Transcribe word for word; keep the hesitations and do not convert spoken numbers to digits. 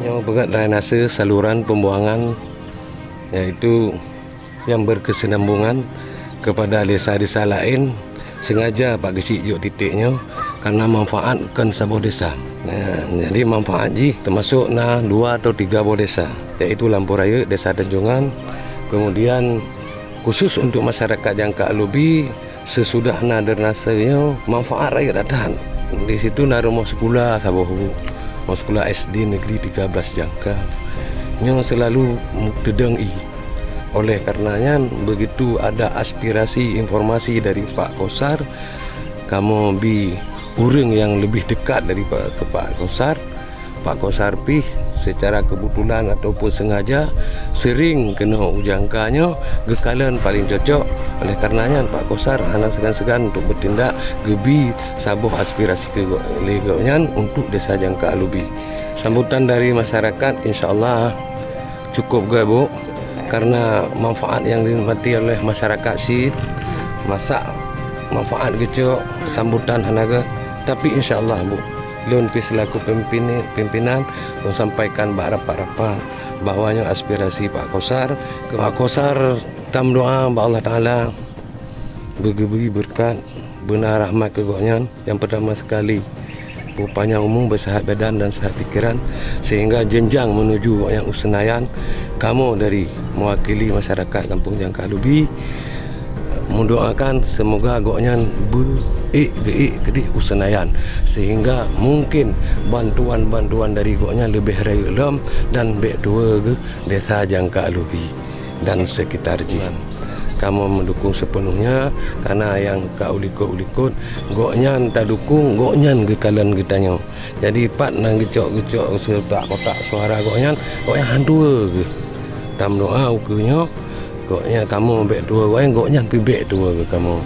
Nyoe beugét drainase saluran pembuangan, yaitu nyang berkesinambungan kepada desa-desa laén, sengaja Pak Geuchik jok titik nyoe karena manfaat kon saboh desa. Nah, jadi manfaat jih termasuk na dua atau tiga boh desa, yaitu Lampôh Rayeuk, Desa Tanjongan, kemudian khusus untuk masyarakat Jangka Alubi, sesudah na drainase nyoe manfaat rayeuk that-that. Di situ na rumoh sikula saboh, rumoh sikula S D Negeri tiga belas Jangka. Nyoe selalu teudong ié. Oleh karena nyan, begitu ada aspirasi informasi dari Pak Kosar, kamoe bi ureuëng nyang leubeh dekat dari Pak, keu Pak Kosar. Pak Kosar pih secara kebetulan ataupun sengaja sering keunoe u Jangka nyoe geukalon paling cocok. Oleh karena nyan, Pak Kosar hana segan-segan untuk bertindak geubi saboh aspirasi keu go-, lé gobnyan untuk Desa Jangka Alubi. Sambutan dari masyarakat, insya Allah, cukup gét, Bu, karena manfaat nyang dinikmati oleh masyarakat cit, masa manfaat geucok, sambutan hana gét, tapi insya Allah, Bu, lôn pih selaku pemimpin, pimpinan, lôn sampaikan bak rapat-rapat bahwa nyoe aspirasi Pak Kosar. Pak Kosar, tameudoa bak Allah Taala beugeubri beureukat, beuna rahmat keu gobnyan. Nyang pertama sekali, beupanyang umu, beusehat badan dan sehat pikiran, sehingga jenjang menuju gobnyan u Senayan. Kamoe dari mewakili masyarakat Kampung Jangka Alubi mendoakan semoga gobnyan beu-ék geu-ék keudeh u Senayan, sehingga mungkin bantuan-bantuan dari gobnyan leubeh rayeuk lom dan bék tuwoe geuh Desa Jangka Alubi dan sekitar jih. Kamoe mendukung sepenuhnya, karena nyang ka u likot-u likot, gobnyan tadukung, gobnyan geukalon geutanyoe. Jadi, pat na geucok-geucok seutak kotak suara gobnyan, gobnyan han tuwoe geuh. Tameudoa ukeue nyoe, gobnyan kamoe bék tuwoe gobnyan, gobnyan pih bék tuwoe geuh kamoe.